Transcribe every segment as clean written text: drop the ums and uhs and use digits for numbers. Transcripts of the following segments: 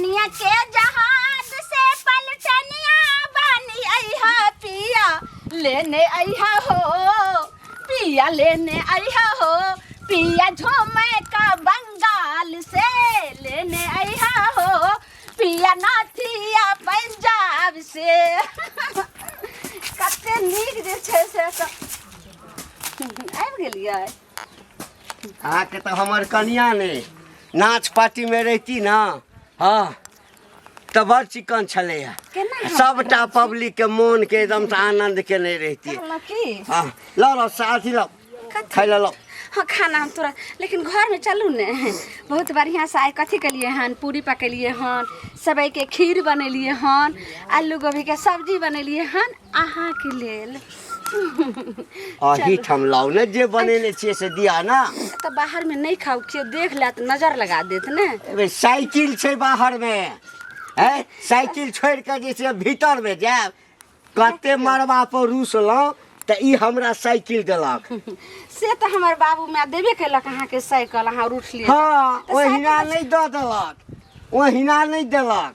कनिया के जहाज से पलटनिया बनी अइहा पिया लेने अइहा हो, पिया लेने अइहा हो, पिया झूमे का बंगाल से लेने अइहा हो, पिया नाथिया पंजाब से। कते नीक जे छै से आबि गेलियै। अहाँके तऽ हमर कनिया ने नाच पार्टीमे रहिती ने, हँ तऽ बड़ चिकन छलैया। केना हम सबटा पब्लिक के मोन के एकदम से आनंद केने रहिती। कहलहुँ की? हँ, लऽ लऽ साथी लऽ, खाइ लऽ लऽ। हाँ, खाना हम तोरा, लेकिन घरमे चलू ने। बहुत बढ़िआँसँ आइ कथी केलियै हन? पूरी पकेलियै हन, सेवइके खीर बनेलियै हन, आलू गोभीके सब्जी बनेलियै हन अहाँके लेल। अही ठाम लाउ ने, जे बनेने छियै से दिया ना। तऽ बाहरमे नहि खाउ, केओ देख लेत, नजर लगा देत ने। एबे साइकिल छै बाहरमे, हैं? साइकिल छोड़ि कऽ जे छै भीतरमे जायब। कते मरबा पर रुसलहुँ तऽ ई हमरा साइकिल देलक। से तऽ हमर बाबू माय देबे केलक अहाँके साइकिल, अहाँ उठलियै। हँ, तऽ ओहिना साइकिल नहि दऽ देलक, ओहिना नहि देलक।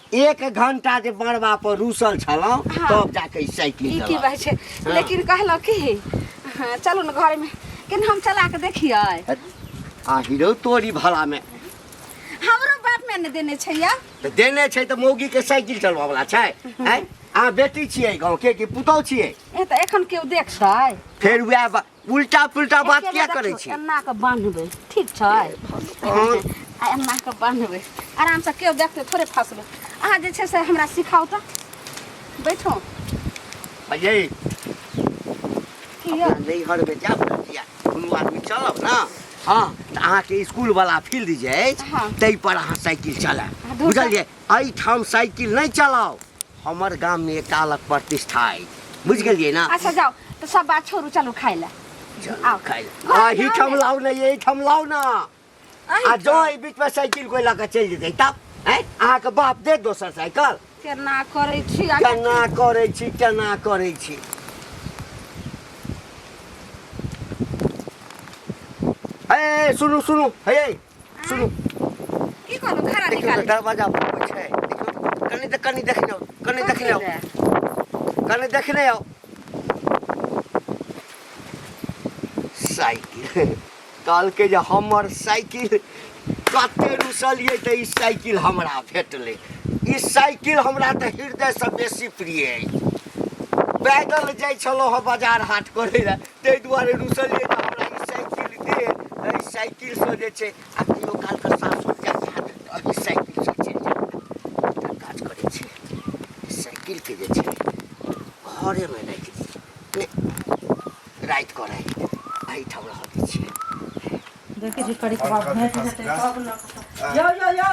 1 घंटा जे मरबा पर रुसल छलहुँ तब जाके ई साइकिल ई की देलक। बात छै? लेकिन कहलहुँ की, हाँ, चलू ने घरमे, केना हम चला कऽ देखियै। आ हीरो तोरी भलामे। हमरो बाप माय ने देने छै या। तऽ देने छै तऽ मौगी के साइकिल चलबऽ वाला छै? आँय, अहाँ बेटी छियै गाँव के कि पुतहु छियै? ए तऽ एखन केओ देखतै? फेर वएह उल्टा पुल्टा बात एके किया बेर करै देखियौ, छी? एना कऽ बान्हबै, ठीक छै? आ एना कऽ बान्हबै आरामसँ, केओ देखतै थोड़े, फसबै। अहाँ जे छै से हमरा सिखाउ तऽ। बैठो। अजय। की यौ? अपना नैहरमे जायब ने जिया, दुनू आदमी चलब ने। हँ, तऽ अहाँके इसकुल वाला फील्ड जे अछि ताहि पर अहाँ साइकिल चलायब। हँ, दूर बुझलियै? एहिठाम साइकिल नहि चलाउ, हमर गाममे एकटा अलग प्रतिष्ठा अछि, बुझि गेलियै ने? अच्छा जाउ तऽ, सब बात छोड़ू, चलू खाय लए। चलू। आउ। खाइ लए। घरमे आउ एहिठाम ने। लाउ ने, एहिठाम लाउ ने। आ जँ एहि बीचमे साइकिल कोइ लऽ कऽ चलि जेतै तब आँय अहाँके बाप देत दोसर साइकिल? केना करै छी? केना करै छी, केना करै छी? हे सुनू, सुनू, हे सुनू। की कहलहुँ? खड़ा देखियौ तऽ निकाल। दरवाजा पर छै, देखियौ कनि तऽ, कनि देखने आउ, कनि देखने आउ, कनि देखने आउ। साइकिल कहलकै जे हमर साइकिल। कते रुसलियै तऽ ई साइकिल हमरा भेटलै। ई साइकिल हमरा तऽ हृदयसँ बेसी प्रिय अछि। पैदल जाइ छलहुँ हँ बाजार हाट करै लए, ताहि दुआरे रुसलियै तऽ हमरा ई साइकिल दे। एहि साइकिलसँ जे छै आ कहियो कालके सासुर जाइत हैत तऽ एहि साइकिलसँ चलि जायब। एकटा काज करै छी, ई साइकिलके जे छै घरेमे राखि दी, नहि राति कऽ राखि दी, एहिठाम रहऽ दै छियै। देखै छी करी कबाब भेट जेतै तब न। यौ यौ यौ,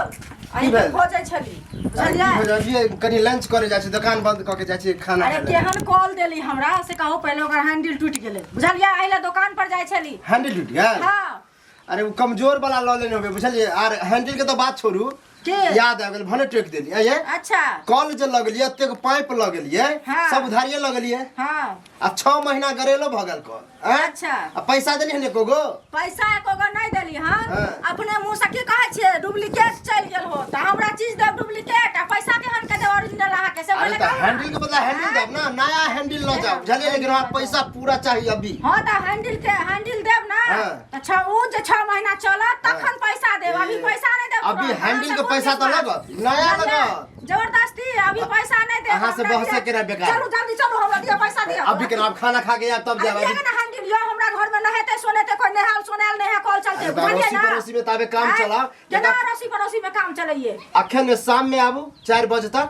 अहीं के भेल? खोजै छली, बुझलियै? बुझलियै, कनि लंच करे जाइ छी, दुकान बंद कऽ के जाइ छी खाना अरे खाय लए। केहन कॉल देली हमरा से कहू पहिले। ओकर हैंडल टूटि गेलै, बुझलियै? एहि लए दोकान पर जाइ छली। हैंडल टूटि गेल? हँ। अरे ओ कमजोर वाला लऽ लेने होबै, बुझलियै? आर हैंडल के तऽ बात छोड़ू। के? याद आबि गेल, भने टोकि देली। आइये कल जे लगलियै, एतेक पाइप लगलियै, सब उधारिये लगलियै। आ 6 महीना गरेलो भऽ गेल कल, आँय? आ पैसा देली हन एको गो? पैसा एको गो नहि देली हन। अपने मुँह से की कहै छियै? डुप्लीकेट चलि गेल हो तऽ हमरा चीज देब डुप्लीकेट आ पैसा केहन के देब ओरिजिनल अहाँके से अरे पहिले तऽ कहू ने। हैंडल के बदला हैंडल देब ना, नया हैंडल लऽ जाउ, बुझलियै? लेकिन हमरा पैसा पूरा चाही अभी। हँ तऽ हैंडल के हैंडल देब ना तऽ छओ उ जे 6 महीना चलत तखन पैसा देब, अभी ए, पैसा नहि देब अभी तुरंत। हैंडल अहाँ के से पैसा कोन तऽ विश्वास? लगत, नया बुझलियै? लगत। जबरदस्ती अभी पैसा नहीं देब। अहाँ से हमरा बहसे दिअ। केना बेकार। चलू जल्दी चलू, हमरा दिअ पैसा दिअ। अभी केना? आब खाना खा के आयब तब अरे जायब। दिअ अभी ने हैंडल यो, हमरा घर में नहेते सोनेते कोई नहाल सोनायल नहीं है, कॉल चलते, अरे बुझलियै अड़ोसी ना? पड़ोसी में ताबे काम आँय? चलाओ। केना अड़ोसी पड़ोसी में काम चलैये? अखन शाम में आबू 4 बजे तक,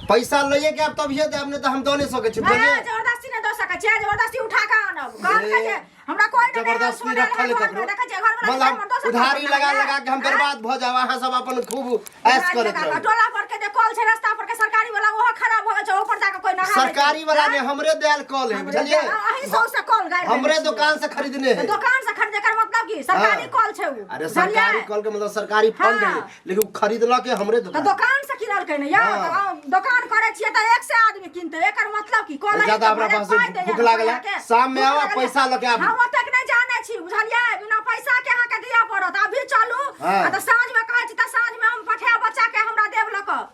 पैसा लइए के आब तभिए देब, नहीं तऽ हम दऽ नहीं सकै छी, नहीं, बुझलियै? जबरदस्ती नहीं दऽ सकै छियै, जबरदस्ती उठा के आनब। कहल ए, के जे हमरा कोई नहीं जबरदस्ती नहाल रखल सोनायल है है घर में, ककरो। देखै छियै, घर वाला मतलब हमर दोसर उधारी घर लगा में लगा के हम आँय? बर्बाद भऽ जाब, अहाँ सब अपन खूब ऐश उधारी करैत लगा कऽ। रहू। टोला पर के जे कल छै रास्ता पर के सरकारी वाला, ओहो खराब भऽ गेल छै, ओहो पर जाके कोई नहा लै छै। सरकारी वाला ने हमरे देल कल है, बुझलियै? अहीं सौ से कल गाड़ि देने हमरे छियै। दुकान से खरीदने है। दोकान से खरीदे कर मतलब की सरकारी कल छै उ, अरे बुझलियै? सरकारी कल के मतलब सरकारी फंड है, लेकिन उ खरीदलक है हमरे तऽ दुकान। दोकान से किनलकै ने यौ? तऽ दोकान करै छियै तऽ एक से आदमी किनतै, एकर मतलब की? कल ज्यादा हमरा पास भूख लागल है, शाम में आउ आ पैसा लऽ के आबू। हम ओतेक नहि जानै छी, बुझलियै? बिना पैसा के अहाँके दिअ पड़त। अभी चलू। आ तऽ साँझ में कहै छी तऽ साँझ में हम पठायब बच्चा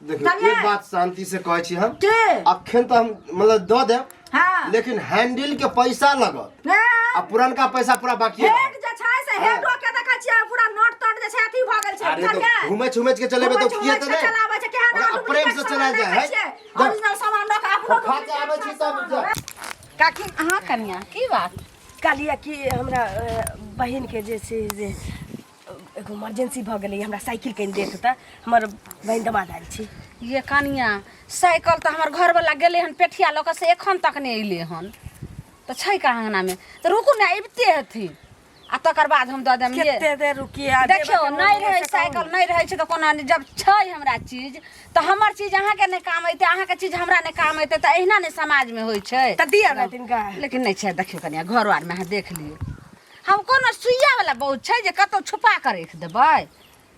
देखियौ एक बात शांति से कहै छी हम के अखन तऽ हम मतलब दऽ देब हाँ लेकिन हैंडल के पैसा लगत ने आ पुरनका पैसा पूरा बाकी हेड जे छै से हेडो के देखै छियै पूरा नोट तोट जे छै अथी भऽ गेल छै अरे तो बुझलियै घुमैच उमैच के चलेबै तऽ घुमैच किए तऽ उमैच के नहि चलाबै छै केहन ओकरा अहाँ प्रेम से डुप्लीकेट चलायल सामान जाइ रखै है छियै ओरिजिनल सामान लऽ कऽ अपनो खा के आबै छी तब जा। काकी हाँ कनिया की बात कहलियै कि हमरा बहिनके जे छै जे एगो इमरजेंसी भऽ गेलै हमरा साइकिल कनि देत तऽ हमर बहिन दमाद आयल छी ये कनिया साइकिल तऽ हमर घरवला गेलै हन पेठिया लऽ कऽ से एखन तक नहि अयलै हन तऽ छै कहाँ अङ्गनामे तऽ रुकू ने अबिते हेथिन आ तकर बाद हम दऽ देब ये कते देर रुकिए आ देखियौ देबऽ के नहि मोन रहै से कहू। साइकिल नहि रहै छै तऽ कोना नहि जब छै हमरा चीज तऽ हमर चीज अहाँके नहि काम अयतै अहाँके चीज हमरा नहि काम अयतै तऽ एहिना ने समाजमे होइ छै तऽ दिअ ने तिनका लेकिन नहि छै देखियौ कनिया घरो आरमे अहाँ देख लियौ हम कोनो सुइया वाला बहुत छै जे कतौ छुपा कऽ राखि देबै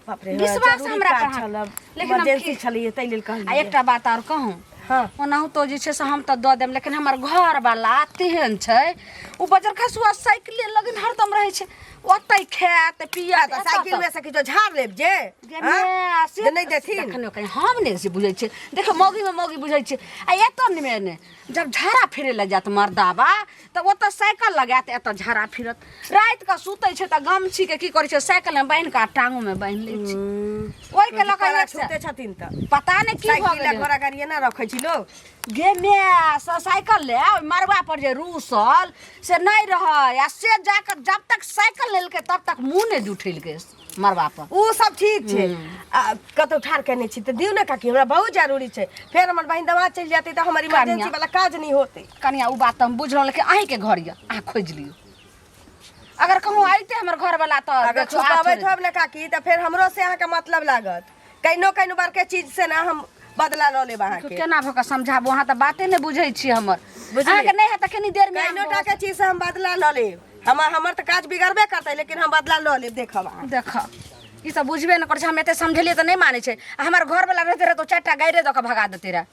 बाप रे विश्वास जरूरी हमरा काज पर छल लेकिन हम इमरजेंसी की- छलैए ताहि लेल आ कहलियै एकटा बात आओर कहूँ हाँ ओनाहुतो जे छै से हम तऽ दऽ देब लेकिन हमर घरवला तेहन छै ओ बजर खसुआ साइकिले लगन हरदम रहै छै ओतै खायत पियत तऽ साइकिल में से किछो झाड़ लेब जे हाँ? से जे नहि देथिन देखियौ कहीं हम नहि से बुझै छियै देखियौ मौगीमे मौगी बुझै छियै आ एतऽ नहि ने जब झाड़ा फिरै लए जायत मर्दाबा तऽ ओतऽ साइकिल लगायत एतऽ झाड़ा फिरत राति कऽ सुतै छै तऽ गमछीके की करै छै साइकिलमे बान्हि कऽ आ टांगोमे बान्हि लै छै ओहिके लऽ कऽ बड़ा एक से- छूते छथिन तऽ पता नहि की भऽ साइकिल गेलै घोड़ा गाड़ी एना रखै छी लोग गे माय से साइकिल ले ओहि मड़बा पर जे रूसल से नहि रहै आ से जाकऽ जब तक साइकिल लेलकै तब तक मुँह नहि जुठेलकै मड़बा पर ओ सब ठीक छै आ कतौ ठाढ़ केने छी तऽ दियौ ने काकी हमरा बहुत जरूरी छै फेर हमर बहिन दमाद चलि जेतै तऽ हमर इमरजेंसी वाला काज नहि होतै कनिया ओ बात तऽ हम बुझलहुँ लेकिन अहीँके घर यऽ अहाँ खोजि लियौ अगर कहूँ अयतै हमर घरवला तऽ अगर देखियौ, आ छुपाबैत थोड़े। होब ने काकी तऽ फेर हमरो से अहाँके मतलब लागत कहिनो कहिनो बड़के चीज से ना हम बदला लऽ लेब अहाँके केना भऽ कऽ समझाबू अहाँ तऽ बाते नहि बुझै छी हमर बुझलियै? अहाँके नहि हैत तऽ कनी देरमे कहिनो टा के चीज से हम बदला लऽ लेब हमर हमर तऽ काज बिगड़बे करतै लेकिन हम बदला लऽ लेब देखब अहाँ देख ई सब बुझबे नहि करै छै हम एते समझेलियै तऽ नहि मानै छै आ हमर घरवला रहते रहे तऽ चारिटा गाइरे दऽ कऽ भगा देते रहे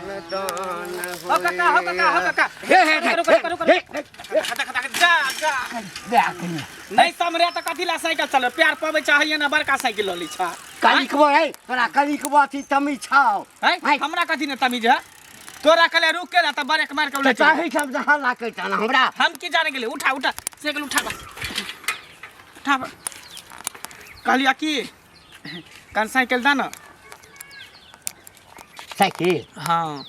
हो काका हो काका हो काका हे हे रुको रुको रुको हे खता खता जा जा नहीं समरे त कथी ला साइकिल चले प्यार पबै चाहिए ना बड़का साइकिल ल ली छा कनिकबो है तोरा कनिकबो अथी तमीज छौ है हमरा कथी ने तमीज है तोरा कहले रुक के ला त ब्रेक मार के तऽ उठा चाही सब जहाँ लाके ताना हमरा हम की जाने गेले उठा उठा साइकिल उठा बा उठा बा कहलिया की कन साइकिल दा ना साइकिल हाँ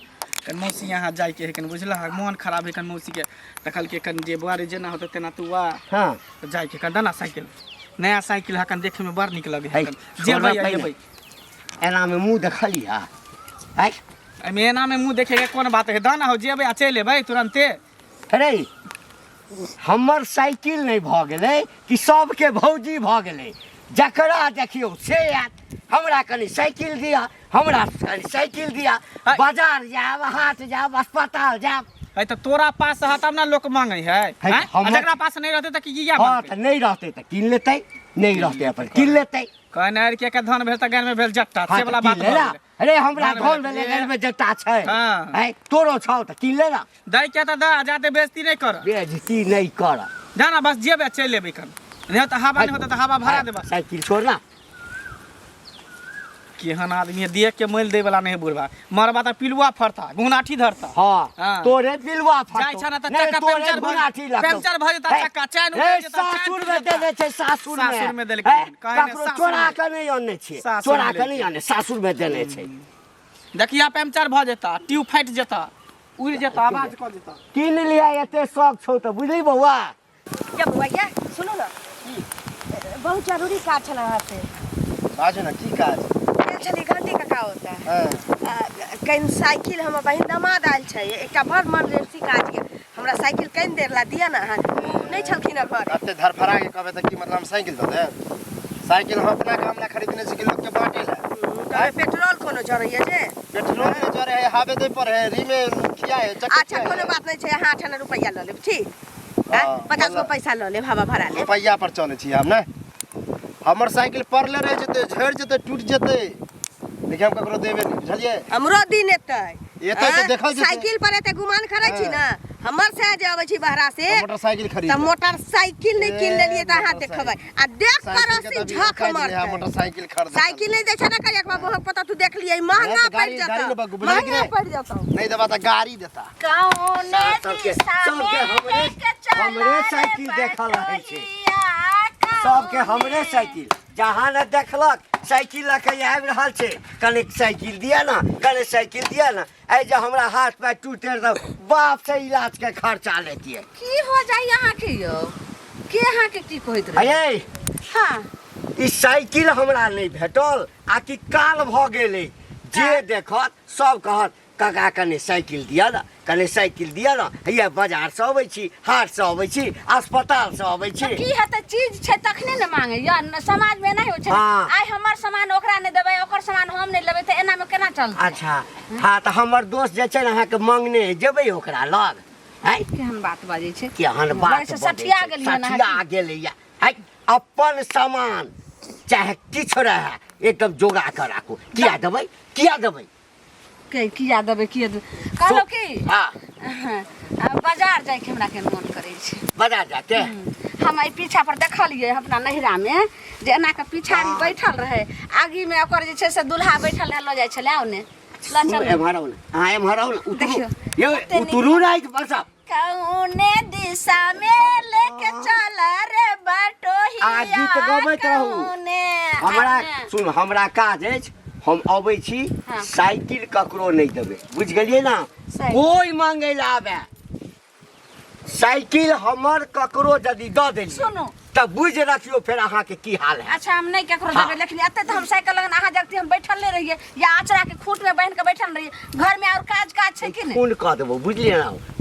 कन मौसी यहाँ जाइके है कन बुझला मोन खराब है कन मौसी के तऽ कहलकै कन जे बुआ रे जेना होतै तेना तू आ हाँ तऽ जाइके कन दा ना साइकिल नया साइकिल है कन देखे में बड़ नीक लगे है है, कन जेबै छोड़ब जेबै एना में मुंह देखलिया है एहिमे एना में मुँह देखे के कोन बात है दाना हो जेबै आ चलि एबै तुरन्ते अरे हमर साइकिल नहि भऽ गेलै कि सबके भौजी भऽ गेलै जकरा देखियौ से आयत हमरा कनि साइकिल दिअ हमरा कनि साइकिल दिअ बाजार जायब हाट जायब अस्पताल जायब है तऽ तोरा पास है तब ना लोक मांगे है है, हैं? आ हमर- जकरा पास नहीं रहते तऽ की किया हँ मांगतै तऽ नहि रहतै तऽ कीन लेतै नहि रहतै अपन कीन लेतै कहने के के धन भेल तऽ गान में भेल जट्टा हाँ से तऽ वाला कीन बात ले भऽ ना गेलै। अरे हमरा धन धन भेल भेलै गान में जट्टा छै हाँ। है तोरो छौ तऽ कीन ले ना दै के तऽ दे जाते बेइज्जती नहीं कर बेइज्जती नहि कर जा ना बस जेबै चलि एबै कन नहीं तऽ हवा नहीं होता तऽ हवा भरा देबा साइकिल छोड़ ना केहन आदमी है देख के मैल दै वाला नहीं है बुढ़वा मरबा तऽ पिलुआ फरता घुनाठी धरता हाँ हाँ। तोरे पिलुआ फरतो जाइ छ ना तऽ नहीं, चक्का तोरे पंचर भऽ घुनाठी लगतौ। पंचर भऽ जेता हे, चक्का चैन हे, उतर जेता चैन सासुर टूटि में जेता। देने छै सासुर में सासुर में देलकै हे, हन, कहै ने ककरो सासुर चोरा में। के नहि अनने छियै सासुर चोरा में के नहि अनने सासुर में देने छै देखिया पंचर भऽ जेता ट्यूब फाटि जेता उड़ि जेता आवाज कऽ जेता कीन लिया एते शौक छौ तऽ बुझली बौआ या बौआ या सुनू ने बहुत जरूरी काज छल अहाँ से बाजू ने की काज गेल छली घंटी काका ओतऽ हँ कनि साइकिल हमर बहिन दमाद आयल छै एकटा बड़ इमरजेंसी काज यऽ हमरा साइकिल कनि देर ला दिअ ने अहाँ ओ नहि छलखिन हँ घर एते धरफड़ा के कहबै तऽ की मतलब हम साइकिल दऽ देब साइकिल हम अपना काम ला खरीदने छी कि लोक के बांटे ला तऽ पेट्रोल कोनो जरैया जे पेट्रोल नहि जरे है हावे दै पर है रीमे खिया है चक्का अच्छा कोनो बात नहि छै अहाँ 8 आना रुपैआ लऽ लेब ठीक हाँ, 50 गो मतलब- पैसा लऽ लेब हवा भरा लेब रुपैआ पर चलै छी हम ने हमर साइकिल पड़ले रहि जेतै झड़ि जेतै टूटि जेतै लेकिन हम ककरो देबे नहि बुझलियै हमरो दिन एतै एतै तऽ आँय? देखल जेतै। साइकिल पर एते गुमान करै छी ने हमर से जे अबै छी बहरा से मोटरसाइकिल खरीद तऽ मोटरसाइकिल नहि कीन लेलियै तऽ अहाँ देखबै आ देख पड़ोसी झक मारतै। मोटरसाइकिल खरीद साइकिल नहि दै छै ने करिया बाबू हम पता तू देख लियै महंगा तऽ पड़ि गाड़ी- गाड़ी जेतौ लेबऽ, बुझलियै कि महंगा नहि? पड़ि जेतौ नहीं देबा तऽ गाड़ी देता कौने सबके- दिशा सबके में हमरे- लेके चला हमरे रे साइकिल देखल रहै छै। बटोहिया, सबके हमरे कौने- साइकिल जहाँ ने देखलक साइकिल लऽ के आबि रहल छै कने साइकिल दिअ ने कने साइकिल दिअ ने एहि जे हमरा हाथ पैर टूटे तऽ बाप से इलाज के खर्चा लेतियै की हो जाइ अहाँके यौ के अहाँके की कहैत रहे अये हाँ ई साइकिल हमरा नहि भेटल आ कि काल भऽ गेलै जे देखत सब कहत काका कने साइकिल दिअ ने कने साइकिल दिअ ने हैया बाजारसँ अबै छी हाटसँ अबै छी अस्पतालसँ अबै छी तऽ की हेतै चीज छै तखने ने मांगैया न- समाजमे एना होइ छै हाँ। आइ हमर सामान ओकरा नहि देबै ओकर सामान हम नहि लेबै तऽ एनामे केना चलतै अच्छा हँ तऽ हमर दोस्त जे छै ने अहाँके मांगने जेबै ओकरा लग आँय केहन बात बाजै छै केहन बात वैसे बजै सठिया छै, गेलियै हन सठिया अहाँ गेलैया है अपन सामान चाहे किछु रहए एकदम जोगा कऽ राखू किया देबै किया देबै के किया देबै किया देबै कहलहुँ की हाँ आ, बाजार जाइके हमरा के मोन करै छै बाजार जाके हम एहि पीछा पर देखलियै अपना नैहरामे जे एना के पिछाड़ी बैठल रहै आगीमे ओकर जे छै से दुल्हा बैठल रहै लऽ जाइ छलै आउ ने लऽ सुनू, चलू एम्हर आउ ने अहाँ एम्हर आउ ने उतरू देखियौ, यौ कते नीक उतरू ने बस कौने दिशा में लेके चल रे बटोहिया आ गीत गबैत रहू। कौने हमरा आने। सुन हमरा काज अछि हम अबै छी हाँ। साइकिल ककरो नहि देबै बुझि गेलियै ने साइकिल। कोइ मांगै लए आबे साइकिल हमर ककरो यदि दऽ देलियै सुनू। तऽ बुझि रखियौ फेर अहाँके की हाल है अच्छा हम नहीं केकरो हाँ। देबै लेकिन एते तऽ हम साइकिल लगन अहाँ जगती हम बैठल नहीं रहिए या आचरा के खूंट में बांध के बैठल रहिए घर में और काज काज छै कि नहीं फोन कऽ देबो बुझलियै ने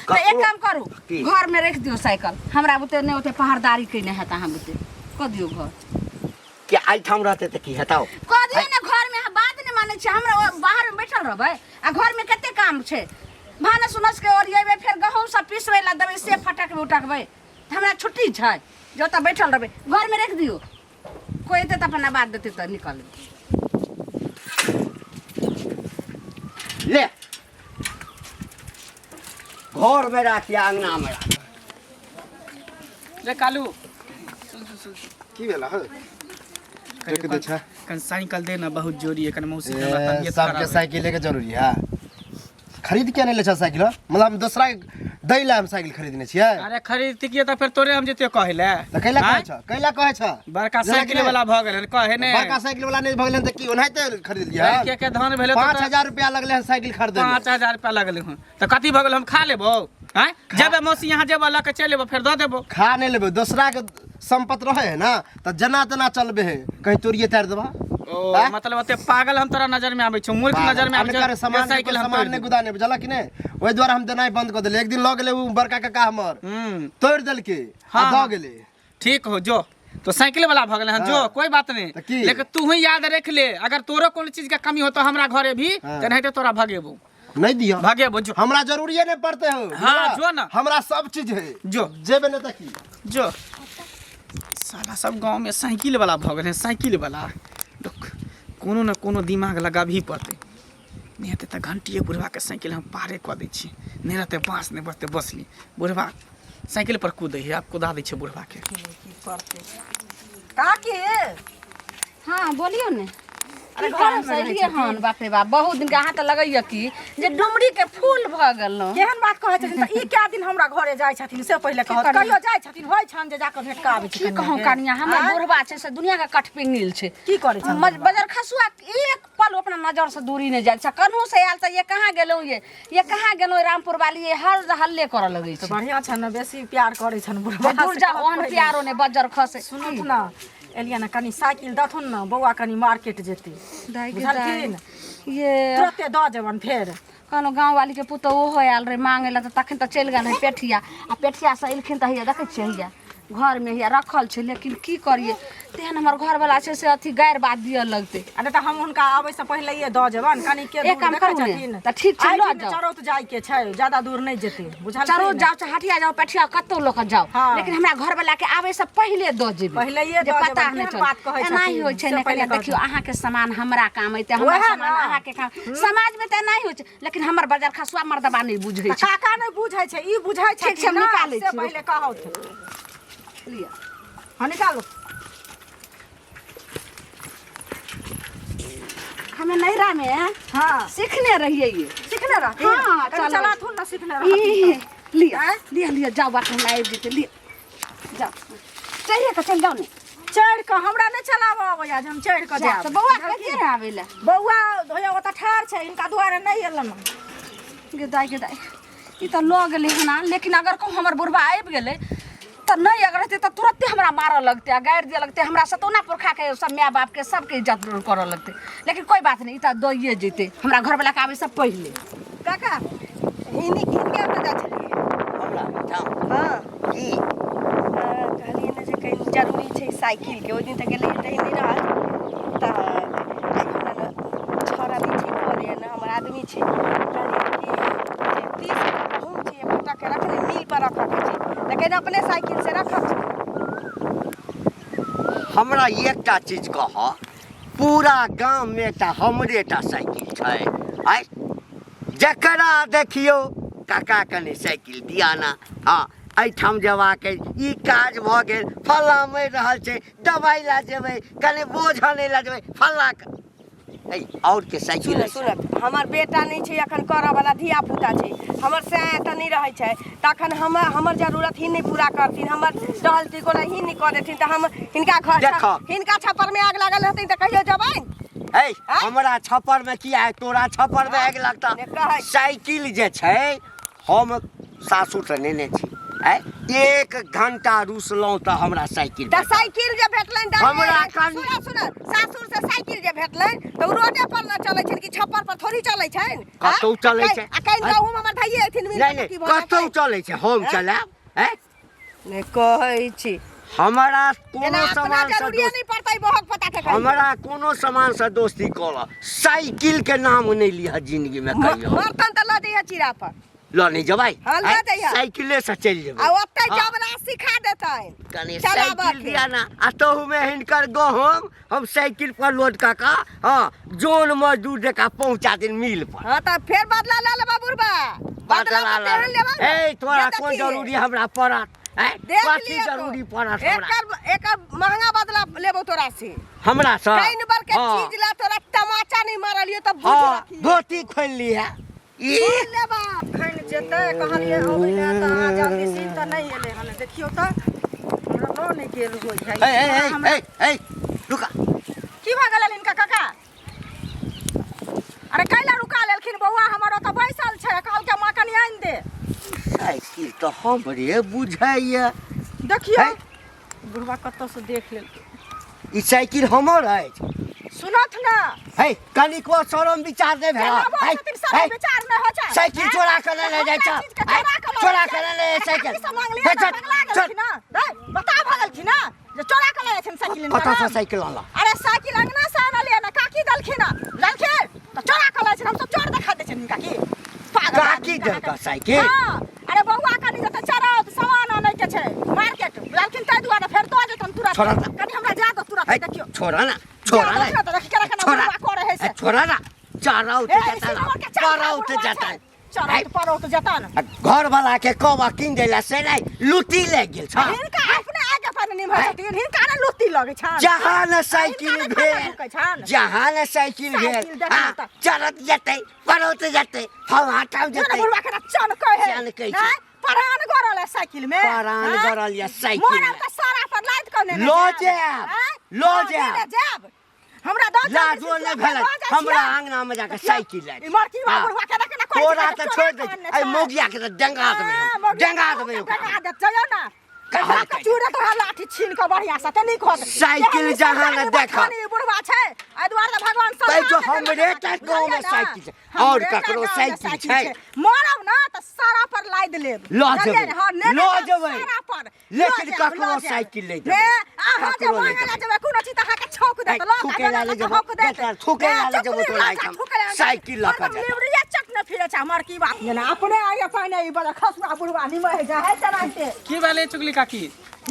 तो एक ककरो काम करू की? घर में रख दियो साइकिल हमरा बुते नहीं ओते पहरदारी कइने हेत अहाँ बुते कऽ दियो घर कि एहिठाम रहतै तऽ की हेतौ कऽ दियो ने घर में अहाँ बात नहीं मानै छी हमरा ओ बाहर में बैठल रहबै आ घर में कते काम छै भानस उनस के ओरियेबै फेर गहूम सब पिसबै ला देबै से फटकबै उटकबै तऽ हमरा छुट्टी छै जे ओतऽ बैठल रहबै घरमे राखि दियौ कोइ एतै तऽ अपन आवाज देतै तऽ निकलबै ले घर में राख या अंगना में राख रे कालू सुन सुन सुन की भेल हँ देख दे छै कन साइकिल दे ना बहुत जोरी है कन मौसी के हमरा ए, तबियत खराब सबके है। साइकिले के जरूरी है खरीद के नहि लै छ साइकिल मतलब हम दोसरा दै लए हम साइकिल खरीदने छियै अरे खरीद के तऽ फेर तोरे हम जतियो कहै ले तऽ कैला कहै आँय? छ कैला कहै छ बड़का जेना कि साइकिल नहि? वाला भऽ गेल हन कहे ने बड़का साइकिल वाला नहि भऽ गेलै तऽ की ओनाहिते खरीदलियै लड़के के धन भेलै तऽ 5000 रुपया लगलै हन साइकिल खरीदै मे 5000 रुपया लगलै हन तऽ कथी भऽ गेल हम खा लेबो आँय जेबै मौसी यहाँ जेबै लऽ के चलि एबो फेर दऽ देबो खा नहि लेबै दोसरा के सम्पत रहै है ना तऽ जेना तेना चलबे है कहीं तोड़िए तारि देबा ओ आँय? मतलब ओते पागल हम तोरा नजर में आबै छौ मूर्ख नजर में आबै अनकर छौ सामान जे साइकिल हम सामान तोड़ि नहि देबो। गुदा नहि बुझलक कि नहि ओहि दुआरे हम देनाइ बंद कऽ देलियै एक दिन लऽ गेलै ओ बड़का काका हमर हम्म तोड़ि देलकै आ हाँ, दऽ हाँ। गेलै ठीक हो जो तो साइकिल वाला भऽ गेलै हन जो हाँ। कोई बात नहीं तऽ की? लेकिन तू ही याद रख ले अगर तोरो कोनो चीज के कमी हो तो हमरा घरे भी हाँ। तऽ नहीं तो तोरा भगेबो नहीं दिया भगेबो जो हमरा जरूरिये नहीं पड़ते हो हाँ, बुझला? जो ना। हमरा सब चीज है जो। जेबे नहीं तऽ की जो साला सब गाँव में साइकिल वाला भऽ गेलै साइकिल वाला लोक कोनो ने कोनो दिमाग लगाबही पड़तै नहि हेतै तऽ घंटिए बुढ़बाके साइकिल हम पारे कऽ दै छी नहि रहतै बाँस नहि बचतै बसली बुढ़बा साइकिल पर कूदै है आब कुदा दै छै बुढ़बाके काकी हाँ बोलियो ने अरे की घर काम में रहै से हन बाप रे बाप बहुत दिन के अहाँ तऽ लगैया की जे डुमरी के फूल भऽ गेलहुँ केहन बात कहै छथिन तऽ ई कए दिन हमरा घरे जाइ छथिन से पहिले कहत करियै? कहियो जाइ छथिन होइ छनि जे जाकऽ भेंट कऽ आबै की कहूँ कनिया हमर बुढ़बा छै से दुनिया के कठपिंगिल छै की करै छै बजर खसुआ एक पल अपना नजर से दूरी नहीं जाइ छै कन्हू से आयल तऽ ये कहाँ गेलहुँ ये कहाँ गेलहुँ रामपुर वाली ये हर हल्ले करऽ लगै तऽ छै बढ़िआँ छनि ने बेसी प्यार करै छनि बुढ़बा दूर जा ओहन प्यारो नहि बजर खसे सुनथु ने एलियै ने कनि साइकिल दथुन ने बौआ कनि मार्केट जेतै दाइ गे बुझलखिन दाइ ये तुरते दऽ जेबनि फेर कोनो गाँव वाली के पुतोह ओहो आयल रहे मांगे ला तऽ तखन तऽ चलि गेल रहे पेठिया आ पेठिया से एलखिन तऽ हैया देखै छियै हैया घरमे हिया रखल छै, लेकिन की करिए, तेहन हमर घरवाला छै से अथी गारि बात दिअ लगतै। अरे तऽ हम हुनका आबै से पहिलैये दऽ जेबनि, कनि के एक दूर काम देखै करू ने, छथिन। तऽ ठीक छै, आइ लऽ दिन जाउ। चरौत जाइके छै, ज्यादा दूर नहि जेतै, बुझलखिन? चरो जाओ, चाहे हटिया जाओ, पेठिया, कतौ लऽ कऽ जाओ। हाँ। लेकिन हमरा घरवाला के आबै से पहिले दऽ जेबै, पहिलैये जे दऽ पता जेबनि, नहि केहन चल बात कहै एनाही छथिन, होइ छै से ने। पहिले कनिया, देखियौ, अहाँके सामान हमरा काम अयतै, हमर वएह सामान ने। अहाँके काम। समाज में तऽ एनाही होइ छै, लेकिन हमर बाजार खसुआ मर्दबा नहि बुझै तऽ छै। काका नहि बुझै छै, ई बुझै ठीक छै, छथिन हम ने, निकालै से छी। पहिले कहौथ। लिअ। हँ, निकालू। हमे नैहरा में सीखने रहियै ये। सीखने रहथिन? हाँ, कनि चलबै। चलाथुन ने, सीखने ई, रहथिन तऽ। लिअ। आँय? लिअ लिअ, जाउ, बात हमरा आबि जेतै। लिअ, जाउ, चढ़िए कऽ चलि जाउ ने। चढ़ि कऽ हमरा नहि चलाबऽ अबैया जे हम चढ़ि कऽ जा, जायब। तऽ बौआ कहिया आबै लए? बौआ होइया ओतऽ ठाढ़ छै, हिनका दुआरे नहि एलन। गे दाइ, गे दाइ, ई तऽ लऽ गेलै हन, लेकिन अगर कहूँ हमर बुढ़बा आबि गेलै तऽ नहि, अगर रहतै तऽ तुरन्ते हमरा मारऽ लगतै आ गारि दिअ लगतै। हमरा सतौना पुरखाके सब माय बापके सबके इज्जत करऽ लगतै। लेकिन कोइ बात नहि, ई तऽ दइए जेतै हमरा घरवलाके आबैसँ पहिले। काका, हिनी किनके ओतऽ जाइ छलियै? हमरा ओहिठाम? हँ। की? कहलियै ने जे कनि जरूरी छै साइकिलके। ओहि दिन तऽ गेलियै तऽ नहि रहल, तऽ आइ हमरा ने छौड़ा नहि छै घरे, ने हमर आदमी छै। कहलियै कि जे 30 किलो गहूँम छै फटक रखने, मिल पर रखऽके छै, तऽ कनि अपने साइकिल से रखब छै। हमरा एकटा चीज कह, पूरा गाममे एकटा हमरे टा साइकिल छै। आइ जकरा देखियौ, काका कनि साइकिल दिया ना। हँ, एहिठाम जेबाक अछि, ई काज भऽ गेल, फल्लाँ मरि रहल छै, दबाइ लए जेबै, कनि बोझ आनै लए जेबै, फल्लाँ ऐ और के साइकिल सुन अछि? सुनत, हमर बेटा नहि छै एखन करऽ वाला, धिया पुता छै हमर, सैं एतऽ नहि रहै छै, तखन हम हमर जरूरत ही नहि पूरा करथिन, हमर टहल टिकोला ही नहि कऽ देथिन, तऽ हम हिनका घर देखऽ। हिनका छप्पर में आग लागल रहतै तऽ कहियो जेबै? ऐ हमरा छप्पर में किया है? तोरा छप्पर में आगि लगता? ने कहै। साइकिल जे छै हम सासुर से नेने छी। ऐ 1 घंटा रुसलहुँ तऽ हमरा साइकिल तऽ भेटल। साइकिल जे भेटलनि तऽ हमरा कनि- सुनऽ सुनऽ, सासुर से साइकिल जे भेटलनि तऽ ओ रोडे पर ने चलै छनि कि छप्पर पर थोड़ी चलै छनि? कतौ चलै छै। आ कनि गहूँम हमर धैये एथिन मिल नहि पर नहि की भऽ कतौ जेतै? चलै छै, हम चलायब। ऐ नहि कहै छी। हमरा कोनो जेना अपना सामान से जरूरिये दोस्ती नहि पड़तै बहक पता के कहियो। हमरा कोनो सामान से दोस्ती कऽ लऽ, साइकिल के नाम नहि लिह जिंदगी में कहियो। मरतन तऽ लऽ जइहे चीरा पर। लऽ नहि जेबै? हाँ, लऽ आँय, जइहे। साइकिले से चलि जेबै। आ ओतै हाँ। जबरा सिखा देतनि कनि चलाबऽ साइकिल के। दिया ना, आ तहूमे हिनकर गहूम हम साइकिल पर लोड कऽ कऽ, हाँ, जोन मजदूर जकाँ पहुँचा दिन मिल पर। हाँ, तऽ फेर बदला लऽ लेबा बुढ़बा, बदला बदला तऽ तेहन लऽ लेबा ने, ए तोरा जे कोन देखिहे। जरूरी हमरा पड़त? आँय, देख कथी लिअ तो। जरूरी पड़त हमरा? एकर एकर महंगा बदला लेबो तोरा से। हमरा से? कइन बर के हाँ। चीज ला तोरा तमाचा नहीं मारलियो तऽ बुझ हाँ, रखिए। धोती खोलि लिहे ई। खोलि लेबा। एखन जेतै कहलियै अबै लए तऽ अहाँ जल्दी सीन तऽ नहि एलै हन। देखियौ तऽ, हमरा लऽ नहि गेल होइ है। ए ए ए ए ए रुका। की भऽ गेलनि हिनका काका? अरे कैला रुका लेलखिन? बौआ हमर ओतऽ बैसल छै, कहलकै माँ कनि आनि दे। साइकिल तऽ हमरे बुझाइए। देखियौ है? बुढ़वा कतऽसँ देख लेलकै। ई साइकिल हमर अछि। सुनत ने। हे, कनिको शरम विचार नहि भेल? केना बोलै हे, छथिन, शरम हे, विचार नहि होइ छै? साइकिल हैं? चोरा कऽ लेने जाइ हमरा छ। चीजके हे, चोरा कऽ लऽ चोरा जाइ कऽ छै। लेने अरे साइकिल। काकी से मांगलियै हे, तऽ चल, पगला चल। गेलखिन हँ। दै, बता भऽ गेलखिन हँ जे चोरा कऽ लेने छथिन साइकिल हिनकर। कतऽसँ साइकिल अनलह? अरे साइकिल अंगना से आनलियै ने, काकी देलखिन हँ। लेलखिन तऽ चोरा कऽ लै छथिन। हमसब चोर देखा दै छियनि हिनका की? पागल काकी आदमी देलकऽ कहाँ के। साइकिल? हँ। अरे बौआ कनि जतऽ चढ़ाओ तऽ सामान आनै के छै मार्केट लेलखिन, ताहि दुआरे फेर दऽ जेतन तुरंत। छोड़ा तऽ। कनि हमरा जा दो तुरंत। हे, देखियौ। छोड़ा ना, छोड़ा जा ना। दो ना तऽ देखी केना केना छोड़ा। बुढ़वा करै है से। हे, छोड़ा ना, चढ़ाउ ए, तऽ इसी जेता ना, नंबर के चारि पड़ाउ तऽ बुढ़वा जेता। छै। चढ़त पड़ौत जेता ने। आ घर वाला के कबा कीन देला से नहीं, लुटी ले गेल छ। हिनका अपने आगे पर निभै छथिन, हिनका ने लुत्ती लगै छनि। जहाँ ने साइकिल हिनका ने भेल, खाना ढुकै छनि। जहाँ ने साइकिल भेल, साइकिल देखलहुँ हाँ, तऽ। चढ़त जेतै, पड़ौत जेतै, फल्लाँ ठाम जो ने जेतै। बुढ़वा के चनकै है। चनकै छै। नहि, परान गरल है साइकिल में। परान हाँ? गरल यऽ साइकिल मरल में। तऽ सारा पर लादि कऽ नेने लऽ जायब। जायब, आँय? लऽ हँ, जायब। नेने जायब। हमरा दऽ लाजो नहि भेलै हमरा आंगना में जाके साइकिल लाबि। ई मरकी हाँ। बुढ़वा केना केना करै तोरा छै, तऽ चोरा छोड़ि दै कऽ छी। आनने एहि छै। मौगिया के तऽ डेंगा देबै हाँ, हम, मौगिया डेंगा के देबै तऽ ओकरा। डेंगा देत, जइयौ ने। कहाँ कहाँ चूड़े तोरा लाठी छीन कऽ बढ़िया से तऽ नीक होत। साइकिल एहन जहाँ ने सरकारी देखब। बखानी बुढ़वा छै, एहि दुआरे तऽ भगवान तै जो सम्हार के हमरे देलक टा अहाँके, गाँवमे बुझलियै ने? साइकिल छै आओर हमरे टा ककरो गाँवमे साइकिल छै मरब ना तऽ सारा पर लादि लेब लऽ बुझलियै जेबै, ने? हँ, ने लऽ तऽ जेबै। सारा पर लऽ लेकिन जायब, ककरो लऽ जायब। साइकिल नहि ने देबै। अहाँ जे ककरो नहि मांगै लए देबै। जेबै कोनो चीज तऽ अहाँके छौंक देत लऽ थूकै लए ले जेबो, बेटा, थूकै लए ले जेबो तोरा एहिठाम। साइकिल लऽ कऽ जेतौ। लेबरिया चट ने फिरै छै हमर की बात जेना अपने आइए पहिने ई बड़ा खसुआ बुढ़वा निमहि जाइ है तेनाहिते की भेलै चुगली काकी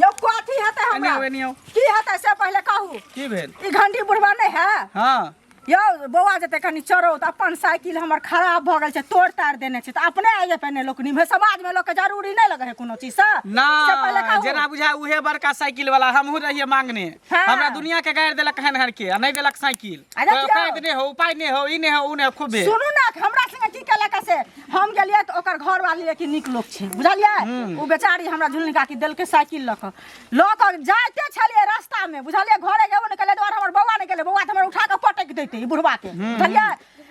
यौ कथी हेतै एने हमरा आउ, एने आउ। की हेतै से पहिले कहू की भेल ई घंटी बुढ़वा नहि है हाँ यौ बौआ जेतै कनि चरो तऽ अपन साइकिल हमर खराब भऽ गेल छै तोड़ ताड़ देने छै तऽ अपने आइए पहिने लोक निभे समाजमे लोकके जरूरी नहि लगै है कोनो चीजसँ ना से पहिले कहू जेना बुझाय उहे बड़का साइकिल वाला हमहूँ रहिए मांगने हाँ। हमरा दुनिया के गारि देलक हन हन के आ नहीं देलक साइकिल आ देखियौ। औकात नहीं हो उपाय नहीं हो ई नहीं हो ऊ नहीं हो खूबे सुनू ने हमरा संगे की केलक से हम गेलियै तऽ ओकर घरवाली लेकिन नीक लोक छै बुझलियै ओ बेचारी हमरा झुलनी काकी देलकै साइकिल लऽ कऽ लऽ कऽ जाइते छलियै रास्तामे बुझलियै घरे गेबो नहि केलियै दुआरे हमर बौआ नहि गेलै बौआ तऽ हमर उठा कऽ पटकि दैतै ई बुढ़बाके बुझलियै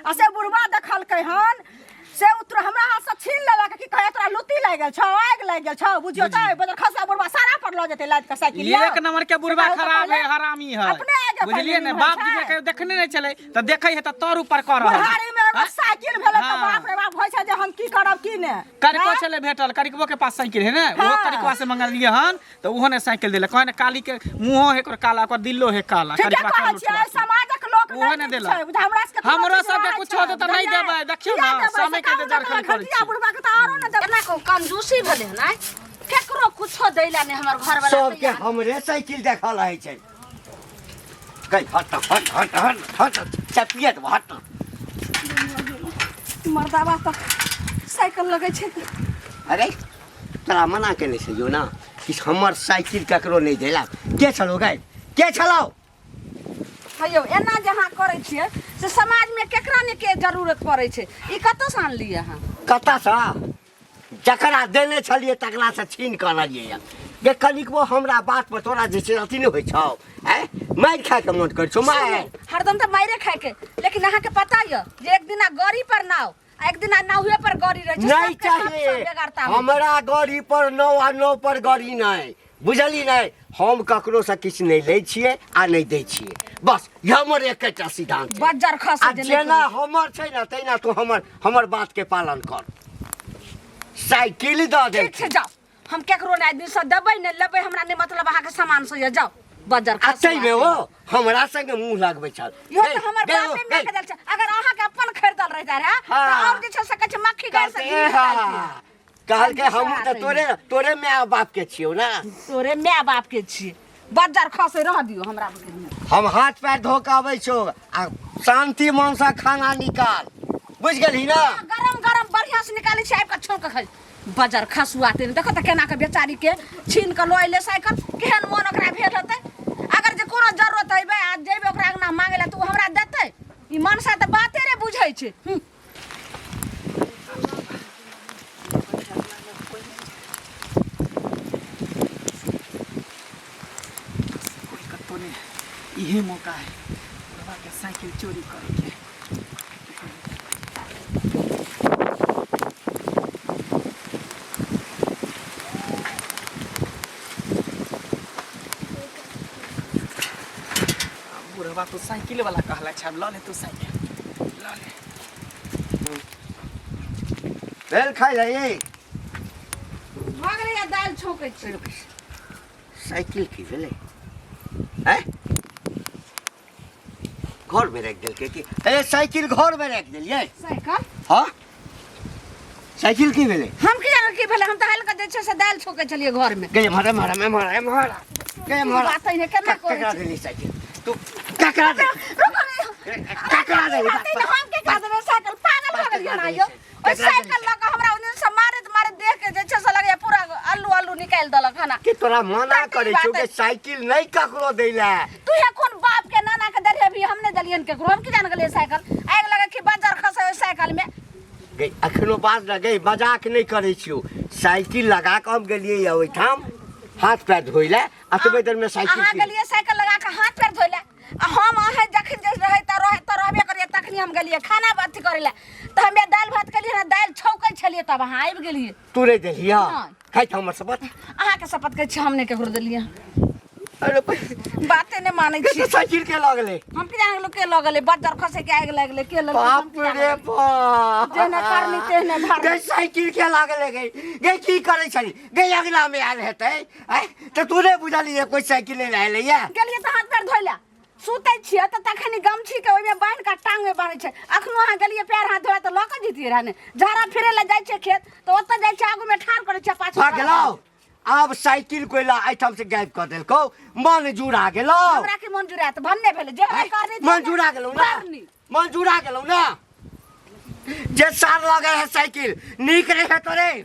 आ से बुढ़बा देखलकै हन से उतर हमरा हाथसँ छीन लेलक की कहै तोरा लुत्ती लागि गेल छौ आगि लागि गेल छौ बुझियौ तऽ बजर खसुआ बुढ़बा सारा पर लऽ जेतै लादि कऽ साइकिल यौ। एक नंबर के बुढ़वा से कहू तऽ खराब है पहिले हरामी है अपने आगे बुझलिए पहिले ने बाप निभै जी छै। के देखने नहीं चले तऽ देखै है तऽ तर ऊपर कर रहल बुढ़ारी में एगो साइकिल भेलै तऽ हाँ। बाप रे बाप होइ छै जे हम की करब की ने करिको हैं? छलै भेटल करिकबो के पास साइकिल है ने ओहो हाँ। करिकवा से मंगलिए हन तऽ ओहो ने साइकिल देलक कहे ने काली के मुँहो है ओकर काला ओकर दिलो है काला ठीके करिकवा के कहै छियै लुटवा। समाजक लोक ओहो नहि ने नीक देलक। छै बुझा हमरा सबके कोनो हमरो चीज सबके रहै कुछो छै, देतै नहि बुझलियै? देबै, देखियौ किया ने, देबै? समय के से इंतजार कहू खाली ने करै घटिया छी। बुढ़बा के तऽ आरो ने देबै केना कहू कंजूसी भेलै हन आइ केकरो कुछो दै ला नहि हमर घरवाला सबके हमरे साइकिल देखल रहै छै गई हट हट हट हट हट चपियत हट मर्दाबा तऽ साइकिल लगै छै अरे तोरा मना केने छलियौ ने कि हमर साइकिल ककरो नहि देला के छलौ गई के छलौ हे यौ एना जे अहाँ करै छियै से समाजमे केकरा ने के जरूरत पड़ै छै ई कतऽसँ आनलियै अहाँ कतऽसँ जकरा देने छलियै तकरासँ छीन कऽ अनलियै यऽ गे कनिकबो हमरा बात पर तोरा जे छै अथी नहि होइ छौ आँय मारि खायके मोन करै छौ मारि हरदम तऽ मारिए खायके लेकिन अहाँके पता यऽ जे एक दिना गड़ी पर नाव आ एक दिना नाहुए पर गड़ी रहै छै नहीं सबके सबसँ चाहिए बेगरता होइ छै। हमरा गड़ी पर नौ आ नौ पर गड़ी नहि बुझली नहि हम ककरोसँ किछु नहि लै छियै आ नहि दै छियै बस ई हमर एकेटा सिद्धांत छै बज्जर खसै आ जे नहि जेना हमर छै ने तहिना तू हमर हमर बातके पालन कर साइकिल दऽ दे ठीक छै जाउ हम केकरो नहि आदमी से देबै नहि लेबै हमरा नहि मतलब अहाँके सामान से यऽ जाउ बज्जर आ खसू ताहिमे ओ हमरा संगे मुँह लगबै छल इहो तऽ हमर बापे माय के देल छै अगर अहाँके अपन खरीदल रहिता रहए तऽ हाँ। आओर जे छै से कहै छै मक्खी गाय से घी कहलकै, कहलकै हमहूँ तऽ तोरे तोरे माय बाप के छियौ ने तोरे माय बाप के छियै बज्जर खसे रह दियौ हमरा हम हाथ पैर धो के अबै छौ आ शांति मन से खाना निकाल बुझि गेलही ने गरम गरम बढ़िया से निकालै छी आबि कऽ छौंक खाइ बजर खसुआ तेने देखो तऽ केना के बेचारी के छीन कऽ लऽ अयलै साइकिल केहन मोन ओकरा भेल हेतै अगर जे कोनो जरूरत अयबै आ जेबै ओकरा अंगना मांगै लए तऽ ओ हमरा देतै ई मनसा तऽ बाते रे बुझै छै हूँ। कोई कतौ नहीं इहे मौका है बुढ़वा के साइकिल चोरी करे के बुढ़वा तो साइकिल वाला कहला छै आब लऽ ले तू साइकिल लऽ ले भेल खाइ लए भऽ गेलै या दालि छौंकै छी साइकिल की भेलै आँय घरमे राखि देलकै की ए साइकिल घरमे राखि देलियै साइकिल हँ साइकिल की भेलै हम की जानै की भेलै हम तऽ हल्का जे छै से दालि छौंकै छलियै घरमे गे एम्हर एम्हर एम्हर एम्हर गे एम्हर बात है केना करै ककरा छी देली साइकिल तू ककरा दे रुको रे ककरा देली बात है हम के करा देबै साइकिल पागल भऽ गेलियै ना यौ ओहि साइकिल लऽ कऽ हमरा ओने से मारैत मारैत देख के जे छै से लगैया पूरा अल्लू अल्लू निकालि देलक हन कि तोरा मना तकली करै बात छौ है। कि साइकिल नहीं ककरो दै ला तू हे कोन बाप के नाना के देलियै अभी हम नहि देलियनि केकरो हम की जान गेलियै साइकिल आगि लगे कि बज्जर खसै ओहि साइकिल में गई अखनो बात न गई मजाक नहीं करै छियौ साइकिल लगा कऽ हम गेलियै यऽ ओहिठाम हाथ पैर धोइ लए अतबे देर में साइकिल अहाँ की- गेलियै साइकिल लगा कऽ हाथ पैर धोइ लए आ हम अहाँ जखन जे रहै तऽ रहै तऽ रहबे करियै तखनी हम गेलियै खाना अथी करै लए तऽ हमे दालि भात केलियै ने दालि छौकै छलियै तब अहाँ आबि गेलियै तू नहि देलियै नहि। खाइ हमर शपथ अहाँके शपथ कहै छी हम नहि ककरो देलियै अरे बाते नहि मानै छी। साइकिल के लगले? हम की जाने लोग के लगले, बज्जर खसे के आगि लगले के लगले। बाप रे बाप, जेहने करनी तेहने भरनी। गई साइकिल के लागले गई, गई की करै छली गई? अगला में आयल हेतै। आय तऽ तू नहि बुझलियै कोइ साइकिल ले आयल ये? गेलियै तऽ हाथ पैर धोइ लए, सुतै छियै तऽ तखनी गमछी के ओहिमे बान्हि कऽ टांग मे बान्है छै। अखनो अहाँ गेलियै पैर हाथ धोए तऽ लऽ कऽ जैतियै रहए ने। झाड़ा फिरै लए जाइ छियै खेत तऽ ओतऽ जाइ छियै, आगूमे ठाढ़ करै छियै, पाछू भऽ गेलौ। आब साइकिल कोइला एहिठाम से गायब कऽ देलकौ, मन जुड़ा गेलौ। हमरा के मन जुड़ायत? भन्ने भेलै जे हमरा करनी मन जुड़ा गेलौ ना? करनी। मन जुड़ा गेलौ ना? जे सार लगे है साइकिल नीक रहे तोरे।